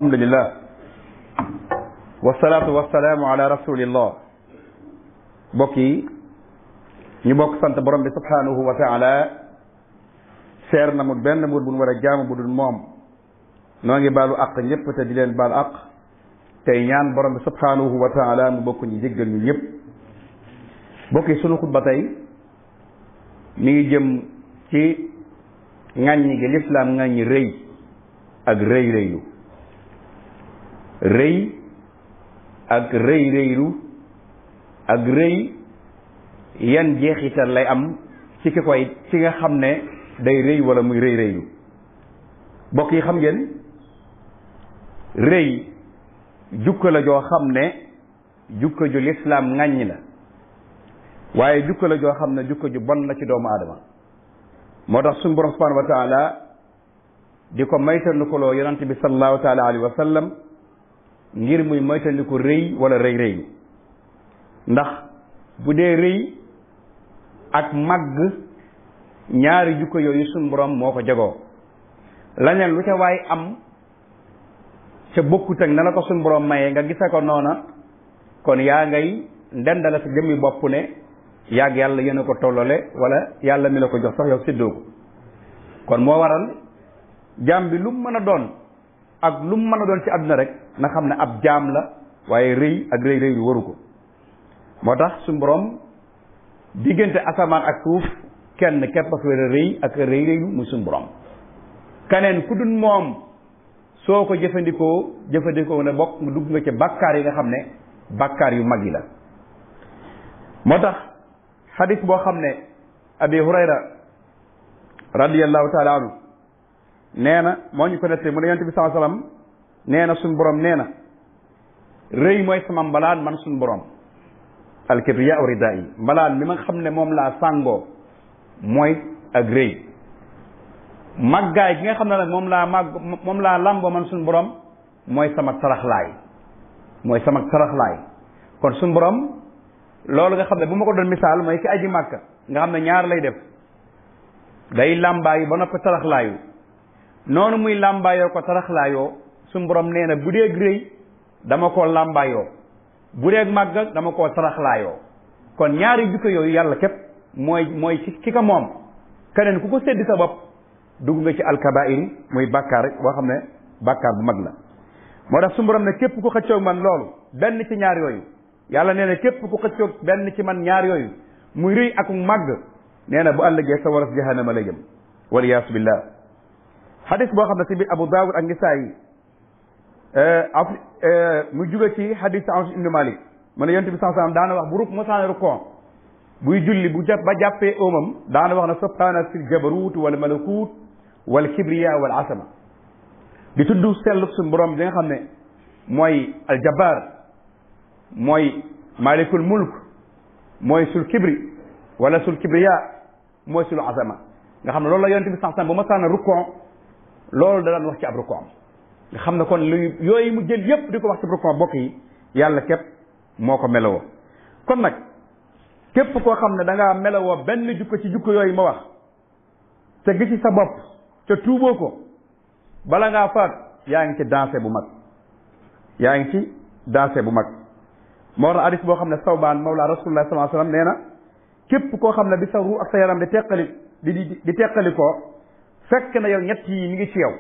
alhamdulillah wasalaatu wasalaamu ala rasulillah mbokk yi ñu bokk sant borom bi subhanahu wa taala seer na mu benn buur bu nu war a jaamu bu dul moom noo ngi baalu àq ñëpp te di leen baal àq tey ñaan borom bi subhanahu wa taala mu bokk ñu jéggal ñu ñëpp mbokk yi sunu xutba tey mi ngi jëm ci ŋàññi gi lislaam ŋàññi rëy ak rëy rëylu rëy ak rëy rëylu ak rëy yan jeexital lay am ci ki nga xam ne day rëy wala muy rëy rëylu bokk yi xam ngeen rëy jukka la joo xam ne jukka ju lislaam ŋàññi la waaye jukka la joo xam ne jukka ju bon la ci doomu aadama moo tax suñu borom subhanahu wa taala di ko maytandikuloo yonante bi sallallahu taala alayhi wa sallam ngir muy moytandiku rëy wala rëy rëy ndax bu dee rëy ak màgg ñaari jukko yooyu suñu borom moo ko jagoo lañeen lu ca waay am ca bokkut ak na la ko suñu borom mayee nga gise ko noona kon yaa ngay ndendale sa jëmmi bopp ne yàgg yàlla yéen a ko tollole wala yàlla mi la ko jox sax yow séddoo ko kon moo waral jaam bi lu mu mën a doon ak lu mu mën a doon ci àdduna rek na xam ne ab jaam la waaye rëy ak rëy rëy lu waru ko moo tax suñu borom diggante asamaan ak suuf kenn képp a féere rëy ak rëy rëylu muy suñu borom keneen ku dul moom soo ko jëfandikoo ne bokk nga dugg nga ci bàkkaar yi nga xam ne bàkkaar yu mag yi la moo tax xadis boo xam ne abi hurayra radiyallahu taala anhu nee na moo ñu ko nette mu ne yonent bi sallallahu alayhi wasallam nee na suñ borom nee na rëy mooy sama mbalaan man suñ borom alkibriya rida yi mbalaan mi ma xam ne moom laa sàngoo mooy ak rëy màggaay gi nga xam ne nag moom laa làmboo man suñ borom mooy sama taraxlaay kon suñ borom loolu nga xam ne bu ma ko doon misaal mooy ki aji màkka nga xam ne ñaar lay def day làmbaayu ba noppi taraxlaayu noonu muy làmbaayoo ko taraxlaayoo suñu borom nee na bu dee rëy dama koo làmbaayoo bu dee màgg dama koo taraxlaayoo kon ñaari jukko yooyu yàlla képp mooy ki ko moom keneen ku ko séddi sa bopp dugg nga ci alkabair muy bàkkaar boo xam ne bàkkaar bu mag la moo tax suñu borom ne képp ku xëccoog man loolu benn ci ñaar yooyu yàlla nee na képp ku xëccoog benn ci man ñaar yooyu muy rëy ak màgg nee na bu àllëgee sa waras jahannama la jëm waliyaasu billah xadis boo xam ne si biir Abu Daawud ak Nisaayi mu jóge ci xadis Anas ibn Malik mu ne yonent bi sallallahu alayhi wasallam daana wax bu ruk mosaane rukon buy julli ba jàppee óomam daana wax ne subhaana sil jabarut wal malakut wal kibriya wal asama di tudd sellu suñu borom bi nga xam ne mooy aljabar mooy malikul mulk mooy sul kibri wala sul kibriya mooy sul asama nga xam ne loolu la yonent bi sallallahu alayhi wasallam bu mosaane rukon loolu da daan wax ci ab rukon nga xam ne kon lu yooyu mu jël yépp di ko wax ci rukon bokk yi yàlla képp moo ko melowoo kon nag képp koo xam ne da ngaa melowoo benn jukko ci jukko yooyu ma wax te gis ci sa bopp te tuuboo ko bala ngaa faat yaa ngi ci dansé bu mag moo tax hadis boo xam ne Sawbaan mawla rasulullah sallallahu alayhi wasallam nee na képp koo xam ne bi sa ruu ak sa yaram di teqali ko fekk na yow ñett yi mi ngi ci yow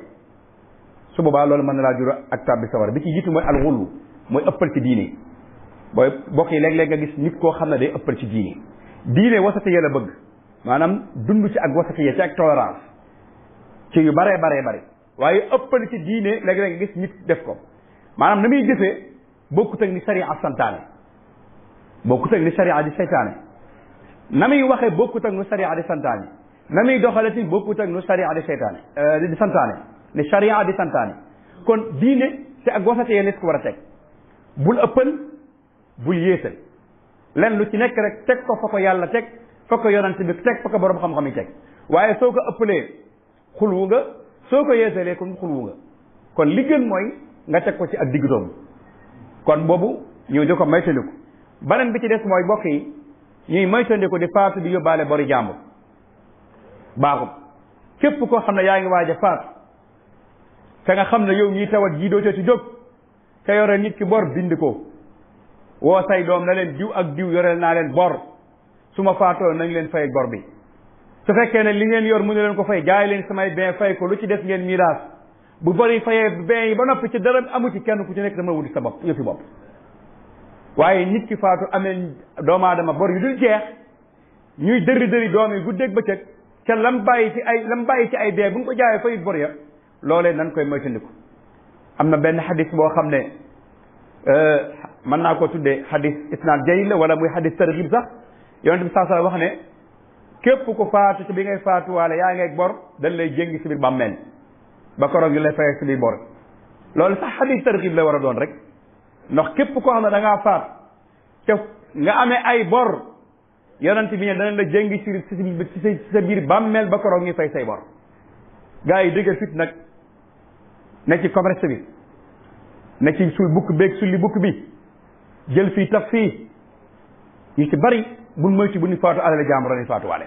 su boobaa loolu mën na laa jura ak tàbbi sawara bi ci jiitu mooy alxullu mooy ëppal ci diine booy bokk yi léeg-léeg nga gis nit koo xam ne day ëppal ci diine wasati ya la bëgg maanaam dund ci ak wasati ya ci ak tolérance ci yu bare waaye ëppal ci diine léeg-léeg nga gis nit def ko maanaam na muy jëfee bokkut ak ni sariya santaane bokkut ak ni sariya di seytaane na muy waxee bokkut ak nu sariya di santaane na muy doxale ci bokkut ak nu sariya di seytaane di santaane ni sariya di santaane kon diine ci ak wasate yee nit ko war a teg bul ëppal bul yéesal len lu ci nekk rek teg ko fa ko yàlla teg fa ko yonent bi teg fa ko borom xam-xam yi teg waaye soo ko ëppalee xulwu nga soo ko yéesalee kon xulwu nga kon li gën mooy nga teg ko ci ak digg doomu kon boobu ñu di ko moytandiku beneen bi ci des mooy bokk yi ñuy moytandiku di faatu di yóbbaale bori jàmbur baaxut képp koo xam ne yaa ngi waaj a faatu te nga xam ne yow ñii tawat jii doo ci jóg te yore nit ki bor bind ko woo say doom na leen diw ak diw yoreel naa leen bor su ma faatoo nañ leen fay bor bi su fekkee ne li ngeen yor mu ne leen ko fay jaay leen samay bien fay ko lu ci des ngeen miraas bu bari fayee bien yi ba noppi ci dara amu ci kenn ku ci nekk dama wuti sa bopp yëfi bopp waaye nit ki faatu amee doomu aadama bor yu dul jeex ñuy dëri doom yi guddeeg bëccëg ca lam bàyyi ci ay bien bu nga ko jaayee fayit bor ya loolee nan koy moytandiku am na benn xadis boo xam ne mën naa ko tuddee xadis isnaad jayid la wala muy xadis targhib sax yonent bi saa wax ne képp ku faatu ci bi ngay faatuwaale yaa ngeeg bor dañ lay jéngi si biir bàmmeel ba koroog yu lay fayee si biir bor loolu sax xadis targhib la war a doon rek ndax képp koo xam ne da ngaa faat te nga amee ay bor yonent bi ne danañ la jéngi si sa biir bàmmeel ba koroog ñu fay say bor gaa yi dëggal fit nag ne ci commerce bi ne ci sul bukk beeg sulli bukk bi jël fii taf fii ñu ci bari buñ moytu bu ñu faatu alali jàmbur lañuy faatuwaale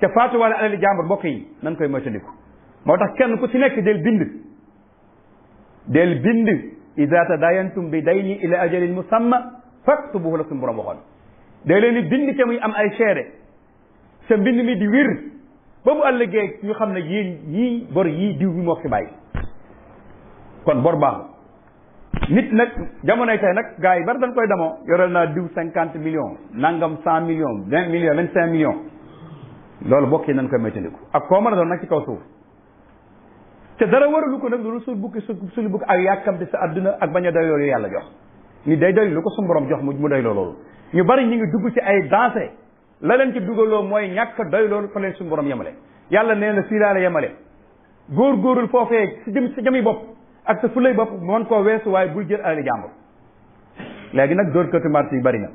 te faatuwaale alali jàmbur mbokk yi nan koy moytandiku moo tax kenn ku ci nekk del bind ida tadayantum bi dayni ila ajalin musamma faktubuhu la suñu borom waxoon day leen di bind te muy am ay seede sa mbind mi di wir ba bu ëllëgee ñu xam ne yii bor yii diw bi moo fi bàyyi kon bor baaxul nit nag jamonoy tey nag gars yi bari dañ koy demoo yoreel naa diw 50 millions nangam 100 millions 20 millions 25 millions loolu bokk yi nañ koy moytandiku ak koo mën a doon nag ci kaw suuf te dara waralu ko nag loolu sul bukki ak yàkkamte sa adduna ak bañ a doy loolu yàlla jox ni day doy lu ko suñu borom jox mu doy loolu ñu bari ñu ngi dugg ci ay danse la leen ci dugaloo mooy ñàkk doy loolu fa leen suñu borom yemale yàlla nee na fii laa la yemale góorgóorul foofee si jëmi bopp ak sa fulay bopp mën koo weesu waaye bul jël alali jàmbur léegi nag dóor katu marché yi bari na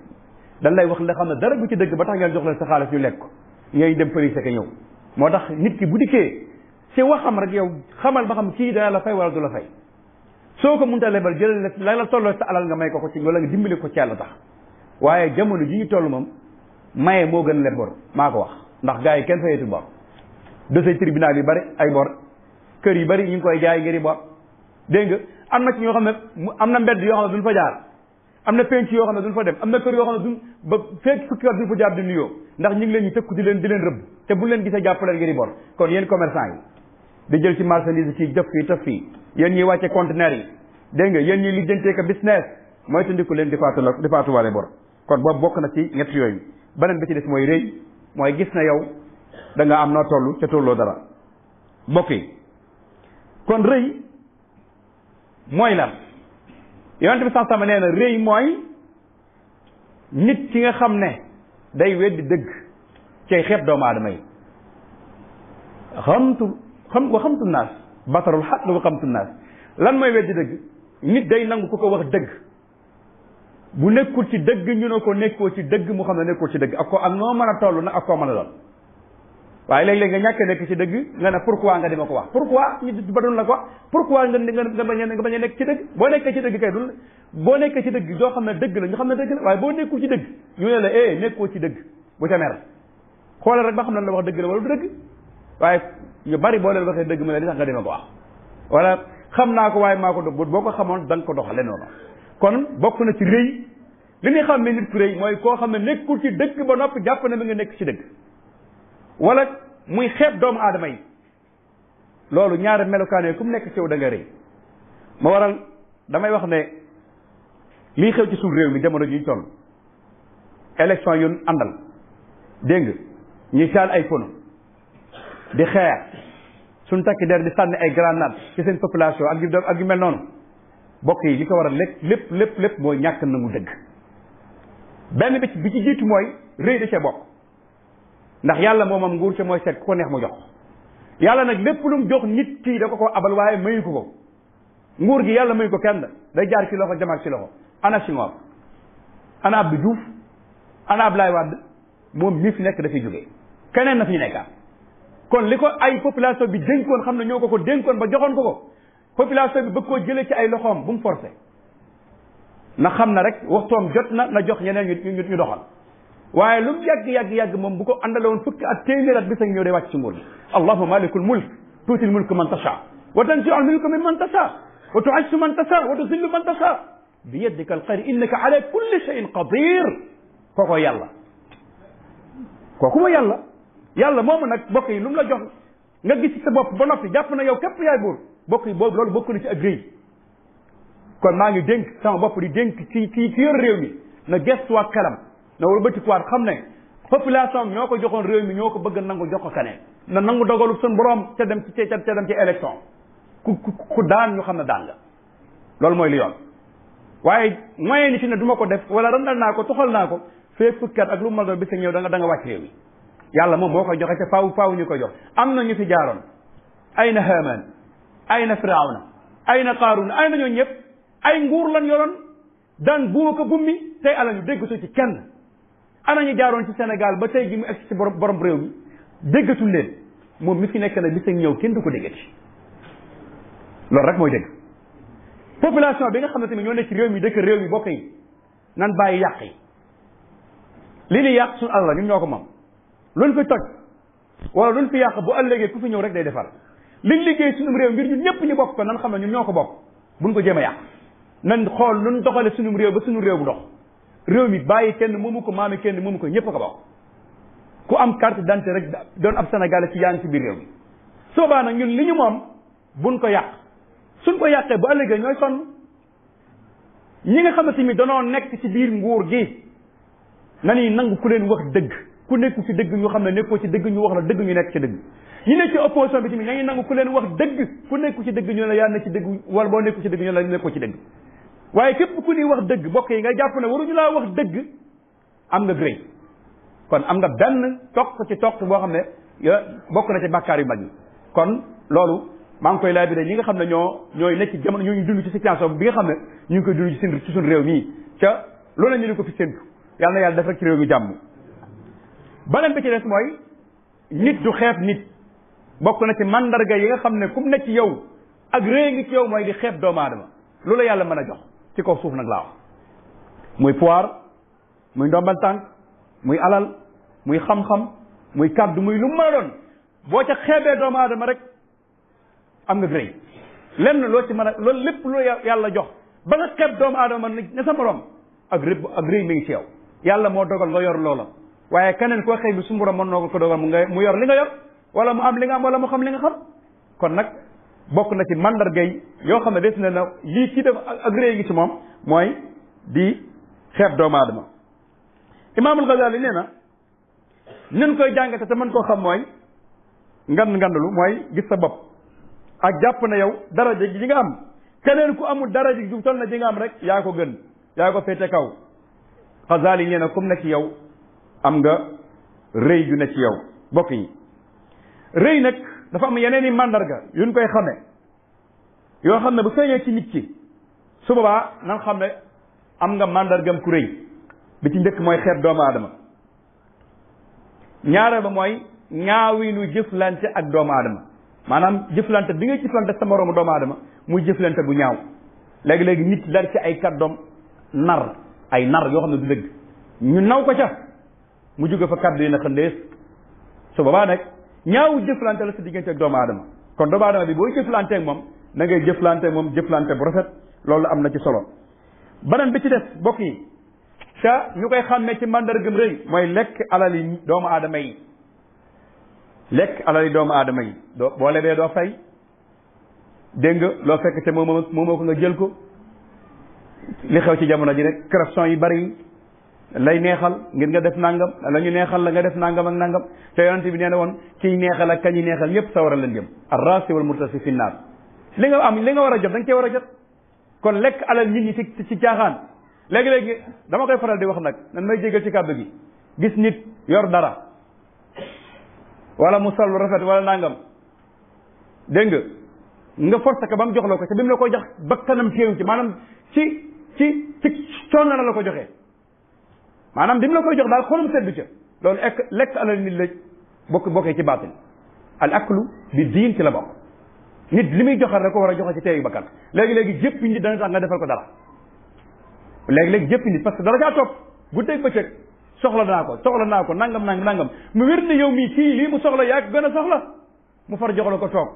dañ lay wax la xam ne dara bu ci dëgg ba tax ngeen jox leen sa xaalis ñu lekk ko ngay dem police ka ñëw moo tax nit ki bu dikkee si waxam rek yow xamal ba xam kii dana la fay wala du la fay soo ko mënta lebal jëlal la tolloo sa alal nga may ko ci wala nga dimbali ko ci yàlla tax waaye jamono ji ñu toll moom maye moo gën leb bor maa ko wax ndax gars yi kenn fayetul bor dossier tribunal yu bari ay bor kër yu bari ñu ngi koy jaay ngir bor dégg nga am na ci ñoo xam ne am na mbedd yoo xam ne duñ fa jaar am na penc yoo xam ne duñ fa dem am na kër yoo xam ne duñ ba fekk fukki at duñ fa jaar di nuyoo ndax ñu ngi leen ñu tëkku di leen rëbb te bu leen gisee jàppaleen ngir bor kon yéen commerçant yi di jël ci marchandise ci jëf fii tëf fii yéen ñuy wàcce conteneur yi dégg nga yéen ñuy lijjantee ko business mooy tandiku leen di faatuwaale bor kon boobu bokk na ci ñett yooyu beneen bi ci des mooy rëy mooy gis na yow da nga am noo toll ca tolloo dara bokk yi kon rëy mooy lan yonent bi sax sama nee na rëy mooy nit ki nga xam ne day weddi dëgg cay xeeb doomu aadama yi xamtu naas batarul xaq wa xamtu naas lan mooy weddi dëgg nit day nangu ku ko wax dëgg bu nekkul ci dëgg ñu ne ko nekkoo ci dëgg mu xam ne nekkul ci dëgg ak noo mën a toll nag ak koo mën a doon waaye léeg-léeg nga ñàkk nekk ci dëgg nga ne pourquoi nga di ma ko wax pourquoi ñu ba doon la ko wax pourquoi nga bañ a nekk ci dëgg boo nekkee ci dëgg kay dul boo nekkee ci dëgg doo xam ne dëgg la ñu xam ne dëgg la waaye boo nekkul ci dëgg ñu ne la nekkoo ci dëgg bu ca mer xoolal rek ba xam ne la wax dëgg la wala du dëgg waaye ñu bari boo leen waxee dëgg ma ne li tax nga di ma ko wax wala xam naa ko waaye maa ko do boo ko xamoon da nga ko doxale noonu kon bokk na ci rëy li ñuy xam ne nit ku rëy mooy koo xam ne nekkul ci dëgg ba noppi jàpp ne mi nga nekk ci dëgg wala muy xeeb doomu aadama yi loolu ñaari melokaan yi ku mu nekk ci yow da nga rëy ma waral damay wax ne lii xew ci suñu réew mi jamono ji ñu toll élection yu àndal dégg nga ñuy saal ay pono di xeex suñ takki der di sànni ay grenade ci seen population ak yu mel noonu bokk yi li ko war a lépp mooy ñàkk nangu dëgg benn bi ci jiitu mooy rëy da cee bokk ndax yàlla moomam nguur ca mooy seet ku ko neex mu jox yàlla nag lépp lu mu jox nit kii da ko abal waaye mayu ko nguur gi yàlla mayu ko kenn day jaar ci loxo jamaak ci loxo ana Senghor ana Abdou Diouf ana Abdoulaye Wade moom mi fi nekk dafay jógee keneen na fi nekkaat kon li ko ay population bi dénkoon xam ne ñoo ko dénkoon ba joxoon ko population bi bëgg koo jëlee ci ay loxoom bu mu forcé na xam na rek waxtoom jot na jox ñeneen ñu doxal waaye lu mu yàgg moom bu ko àndale woon fukki at téeméer at bis ak ñëw day wàcc ci nguur gi allahumma malikul mulk tuutil mulk man tasha wa tanzi'u al-mulka mimman tasha wa tu'izzu man tasha wa tuzillu man tasha bi yadika al-khayr innaka ala kulli shay'in qadir kooko yàlla kooku mooy yàlla yàlla moomu nag bokk yi lu mu la jox nga gis ci sa bopp ba noppi jàpp na yow képp yaay buur bokk yi boobu loolu bokk na ci ak rëy kon maa ngi dénk sama bopp di dénk ci yor réew mi na gestuwaat xelam na wëlbatikuwaat xam ne population bi ñoo ko joxoon réew mi ñoo ko bëgg nangu jox ko keneen na nangu dogalu suñu borom ca dem ci élection ku daan ñu xam ne daan nga loolu mooy li yoon waaye moyen ni ci ne du ma ko def wala randal naa ko toxal naa ko fee fukkat ak lu mu doon bis ñëw da nga wàcc réew mi yàlla moom moo koy joxe te faaw ñu ko jox am na ñu fi jaaroon ay na Haamaan ay na Firawna ay na Qaaruun ay na ñooñu ñëpp ay nguur lan yoroon daan buuma ko bummi tey ala ñu déggatu ci kenn ana ñu jaaroon ci Sénégal ba tey gi mu egg ci borom réew mi déggatul leen moom mi fi nekk na bis ñëw kenn du ko déggati loolu rek mooy dégg population bi nga xam ne tamit ñoo nekk ci réew mi dëkk réew mi bokk yi nan bàyyi yàq yi li ni yàq suñu àll la ñun ñoo ko moom luñ fi toj wala luñ fi yàq bu ëllëgee ku fi ñëw rek day defar liñ liggéey suñu réew ngir ñun ñëpp ñu bokk ko nan xam ne ñun ñoo ko bokk buñ ko jéem a yàq nan xool luñ doxale suñu réew ba suñu réew bu dox réew mi bàyyi kenn moomu ko maami kenn moomu ko ñëpp a ko bokk ku am carte d'identité rek doon ab Sénégalais ci yaa ngi ci biir réew mi soobaa nag ñun li ñu moom buñ ko yàq suñ ko yàqee bu ëllëgee ñooy sonn ñi nga xamante ni danoo nekk ci biir nguur gi nañuy nangu ku leen wax dëgg ku nekku ci dëgg ñu xam ne nekkoo ci dëgg ñu wax la dëgg ñu nekk ci dëgg ñu nekk ci opposition bi tamit nañuy nangu ku leen wax dëgg ku nekku ci dëgg ñu la yaa nekk ci dëgg wala boo nekku ci dëgg ñu la nekkoo ci dëgg waaye képp ku ñuy wax dëgg bokk yi nga jàpp ne waruñu laa wax dëgg am nga gré kon am nga benn toq ci toq boo xam ne bokk na ci bàkkaar yu mag yi kon loolu maa ngi koy laaj bi ñi nga xam ne ñooy nekk ci jamono ñoo ñu dund ci situation bi nga xam ne ñu ngi koy dund ci suñu réew mii ca loolu ñu ko fi séntu yàlla na yàlla def rek ci réew mi jàmm beneen bi ci des mooy nit du xeeb nit bokk na ci mandarga yi nga xam ne kum nekk ci yow ak réew ngi ci yow mooy di xeeb doomu aadama loolu yàlla mën a jox ci kaw suuf nag laa wax muy pouvoir muy ndombal tànk muy alal muy xam-xam muy kàddu muy lu mu mën a doon boo ca xeebee doomu aadama rek am nga rëy lenn loo ci mën a loolu lépp lu yàlla jox ba nga xeeb doomu aadama ne sa morom ak rëy mi ngi ci yow yàlla moo dogal nga yor loola waaye keneen koo xëy bi su borom mën noo ko dogal mu yor li nga yor wala mu am li nga am wala mu xam li nga xam kon nag bokk na ci mandargay yoo xam ne des na na lii ci def ak rëy gi ci moom mooy di xeeb doomu aadama imaamul Ghazali nee na nen koy jàngate te mën koo xam mooy ngandalu mooy gis sa bopp ak jàpp na yow daraja ji nga am keneen ku amul daraja ju toll na ji nga am rek yaa ko gën yaa ko féete kaw Ghazali nee na comme ne ci yow am nga rëy ju ne ci yow bokk yi rëy nag dafa am yeneen i mandarga yuñ koy xamee yoo xam ne bu feeñee ci nit ki su boobaa nan xam ne am nga mandargam ku rëy bi ci njëkk mooy xeeb doomu aadama ñaareel ba mooy ñaawinu jëflante ak doomu aadama maanaam jëflante bi nga jëflante sa moroomu doomu aadama muy jëflante bu ñaaw léegi-léegi nit dar ci ay kàddoom nar ay nar yoo xam ne du dëgg ñu naw ko ca mu jóge fa kàddu yi na xëndees su boobaa nag ñaawu jëflante la sa diggante ak doomu aadama kon doomu aadama bi booy jëflante ak moom na ngay jëflante moom jëflante bu rafet loolu am na ci solo beneen bi ci des bokk yi ca ñu koy xàmmee ci mandargam rëy mooy lekk alali doomu aadama yi lekk alali doomu aadama yi boo lebee doo fay dégg nga loo fekk te moomoo ko nga jël ko li xew ci jamono ji rek corruption yi bari lay neexal ngir nga def nangam la ñu neexal la nga def nangam ak nangam te yonente bi nee na woon kiy neexal ak kañi neexal ñëpp sawara leen jëm ar-raasi wal murtasi fi naar li nga am li nga war a jot da nga cee war a jot kon lekk alal nit ñi ci caaxaan léegi-léegi dama koy faral di wax nag nan may jégal ci kàddu gi gis nit yor dara wala mu sol lu rafet wala nangam dégg nga forcé ko ba mu jox la ko te bi mu la koy jox bakkanam téew ci maanaam ci coono la ko joxee maanaam bi mu la koy jox daal xolam seddu ca loolu lekk alal nit la bokkee ci baatin al aklu bi diin ci la bokk nit li muy joxal rek ko war a joxe ci teeyu bakkan léegi-léegi jëpp nit dana tax nga defal ko dara léegi-léegi jëpp nit parce que dara caa topp guddeeg bëccëg soxla naa ko nangam mu wér ne yow mii kii lii mu soxla yaa gën a soxla mu far jox la ko toog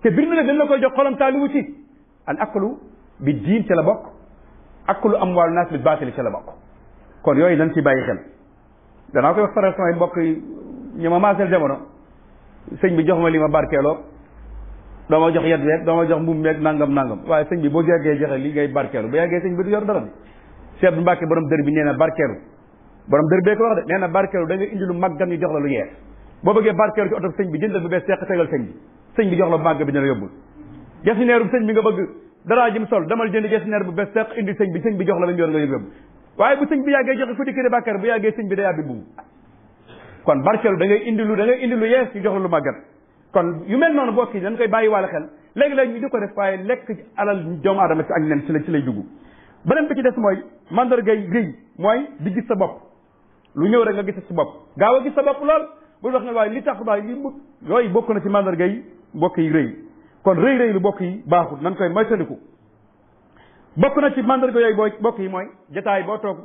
te bir mi ne dañ la koy jox xolam taaliwu ci al aklu bi diin ci la bokk aklu amwaalu naas bil baatili ci la bokk kon yooyu dañ ci bàyyi xel danaa koy wax faral samay mbokk yi ñu ma maaseel jamono sëñ bi jox ma li ma barkeeloo doo ma jox yet weeg doo ma jox mbuum meeg nangam waaye sëñ bi boo yeggee joxe li ngay barkeelu bu yeggee sëñ bi du yor dara bi Cheikh bu Mbàkke borom dër bi nee na barkeelu borom dër bee ko wax de nee na barkeelu da nga indi lu màggan ñu jox la lu yees boo bëggee barkeelu ci oto sëñ bi jëndal bu bees seq tegal sëñ bi jox la bu màgg bi dina la yóbbul gesineeru sëñ bi nga bëgg daraa jim sol damal jënd gesineer bu bees seq indi sëñ bi jox la ba mu yor nga yóbbu waaye bu sëñ bi yàggee joxe fu dikkee bàkkaar bu yàggee sëñ bi day yàbbi buum kon barkeelu da ngay indi lu yees ñu jox la lu màggat kon yu mel noonu bokk yi dañ koy bàyyi wàlla xel léegi-léegi ñu di ko def waaye lekk alal doomu aadama ci ak nen ci lay dugg beneen bi ci des mooy mandargay rëy mooy di gis sa bopp lu ñëw rek nga gis sa bopp gaaw a gis sa bopp lool bul wax ne waaye li tax waaye li mu yooyu bokk na ci mandargay mbokk yi rëy kon rëy lu bokk yi baaxul nan koy moytandiku bokk na ci mandarga yooyu bokk yi mooy jotaay boo toog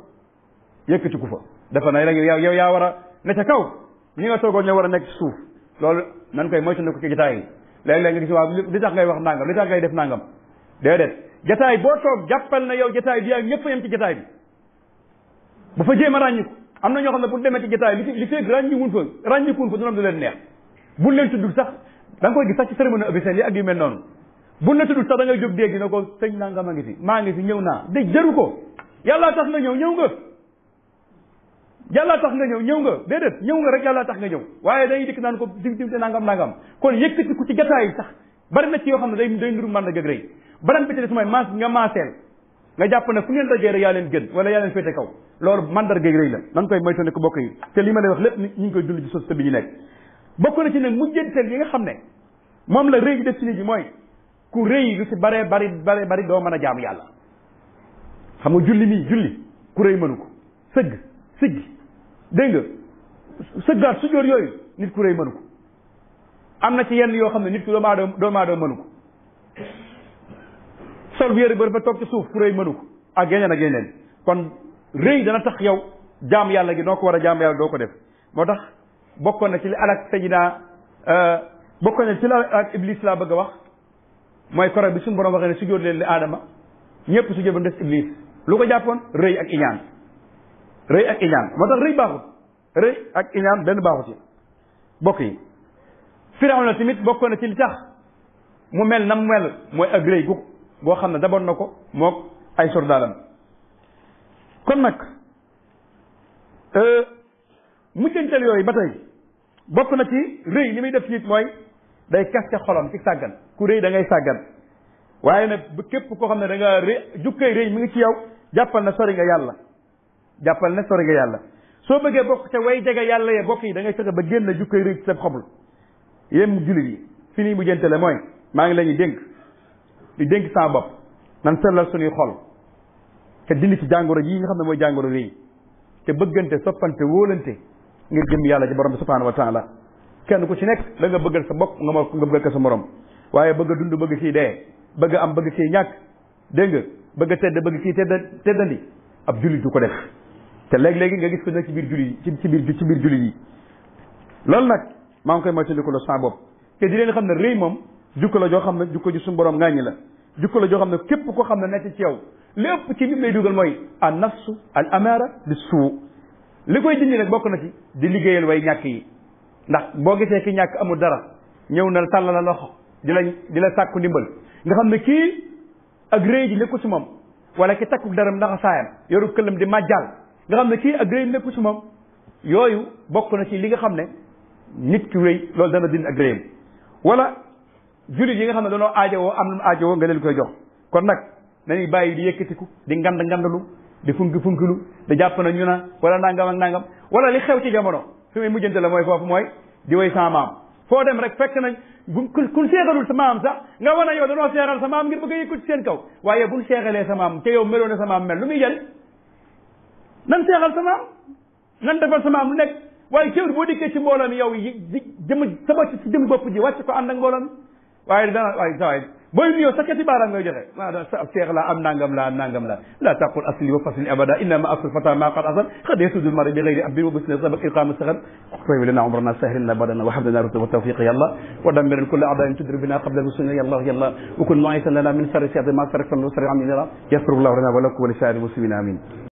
yëkkatiku fa dafa na rek yow yaa war a ne ca kaw ñi nga toogoon ñoo war a nekk ci suuf loolu nan koy moytandiku ci jotaay yi léeg-léeg nga gis waaw li tax ngay wax nangam li tax ngay def nangam déedéet jotaay boo toog jàppal na yow jotaay bi yaa ñëpp a yem ci jotaay bi bu fa jéem a ràññiku am na ñoo xam ne bu demee ci jotaay li fekk ràññikuwun fa dina am du leen neex buñ leen tuddul sax da nga koy gis sax ci cérémonie officielle yi ak yu mel noonu buñ la tuddul sax da ngay jóg dégg na ko sëñ nangam a ngi fi maa ngi fi ñëw naa de jëru ko yàllaa tax nga ñëw nga yàllaa tax nga ñëw nga déedéet ñëw nga rek yàllaa tax nga ñëw waaye day dikk naan ko dim te nangam kon yëkkati ku ci jotaay sax bari na ci yoo xam ne day nduru mën na gëg rëy beneen bi ci des mooy nga maaseel nga jàpp ne fu ngeen dajee rek yaa leen gën wala yaa leen féete kaw loolu mandarga rëy la nan koy moytu ne ko bokk yi te li ma lay wax lépp ñu ngi koy dund ci société bi ñu nekk bokk na ci ne mujjanteel yi nga xam ne moom la rëy def ci nit ñi mooy ku rëy lu ci bari doo mën a jaamu yàlla xam nga julli ku rëy mënu ko siggi dégg nga sëggaat sujjóot yooyu nit ku rëy mënu ko am na ci yenn yoo xam ne nit ku doomu aadama mënu ko sol bu yëre ba dafa toog ci suuf ku rëy mënu ko ak yeneen kon rëy dana tax yow jaam yàlla gi noo ko war a jaam yàlla doo ko def moo tax bokkoon na ci li alak sayidina bokkoon na ci la alak iblis laa bëgg a wax mooy koro bi suñu borom waxee ne sujjóot leen li aadama ñëpp sujjóot ba des iblis lu ko jàppoon rëy ak iñaan moo tax rëy baaxut rëy ak iñaan benn baaxut ci bokk yi Firawna tamit bokkoon na ci li tax mu mel na mu mel mooy ak rëy boo xam ne daboon na ko mook ay soldaalam kon nag mujjantal yooyu ba tey bokk na ci rëy li muy def ci nit mooy day kaste xolam ci sàggan ku rëy da ngay sàggan waaye nag képp koo xam ne da nga rëy jukkay rëy mi ngi ci yow jàppal na sori nga yàlla soo bëggee bokk te way jege yàlla yee bokk yi da ngay fexe ba génn jukkay rëy ci sa xobul yéen jullit yi fi nii mujjantale mooy maa ngi la ñuy dénk sama bopp nan sellal suñuy xol te dindi ci jàngoro yi nga xam ne mooy jàngoro rëy te bëggante soppante wóolante ngir jëm yàlla ci borom bi subhanahu wa taala kenn ku ci nekk da nga bëggal sa bopp nga bëggal ko sa morom waaye bëgg a dund bëgg kii dee bëgg a am bëgg kii ñàkk dégg nga bëgg a tedd bëgg kii teddandi ab jullit du ko def te léegi nga gis ko nekk ci biir jullit yi ci biir jullit yi loolu nag maa ngi koy moytandiku la sa bopp te di leen xam ne rëy moom jukko la joo xam ne jukko ji suñu borom ŋàññi la jukko la joo xam ne képp koo xam ne nekk ci yow lépp ci lim lay dugal mooy an nafsu al amara bi suu li koy dindi nag bokk na ci di liggéeyal way ñàkk yi ndax boo gisee ki ñàkk amul dara ñëw na tàll la loxo di la sàkku ndimbal nga xam ne kii ak rëy ji nekku ci moom wala ki takku daram ndax saayam yoru këllam di màjjal nga xam ne kii ak rëy nekku ci moom yooyu bokk na ci li nga xam ne nit ki rëy loolu dana dindi ak rëyam wala jullit yi nga xam ne dañoo aajowoo am lu aajowoo nga leen koy jox kon nag nañuy bàyyi di yëkkatiku di ngandalu di funkilu di jàpp na ñu na wala nangam ak nangam wala li xew ci jamono fi muy mujjante la mooy foofu mooy di woy sa maam foo dem rek fekk nañ kun seexalul sa maam sax nga wan a yow danoo seexal sa maam ngir bëgg a yëkkati seen kaw waaye buñ seexalee sa maam te yow meloo ne sa maam mel lu muy jël nan seexal sa maam nan defal sa maam lu nekk waaye teewul boo dikkee ci mbooloo mi yow jëm bopp ji wàcc ko ànd ak mbooloo mi waaye dana waaye booy nuyoo sa kati baaraam ngay joxe sa seex la am nangam la taqul asli wa fasli abada innama asl fata ma qad asal qad yasudul mari bi ghayri abdin wa bisna sabaq iqama saxan طيب لنا عمرنا سهل لنا بدنا وحب لنا رتب التوفيق يا الله ودمر كل اعداء تدري بنا قبل الوصول يا الله وكن معيسا لنا من شر ما سرك من وسر عملنا يسر الله لنا ولكم ولسائر المسلمين امين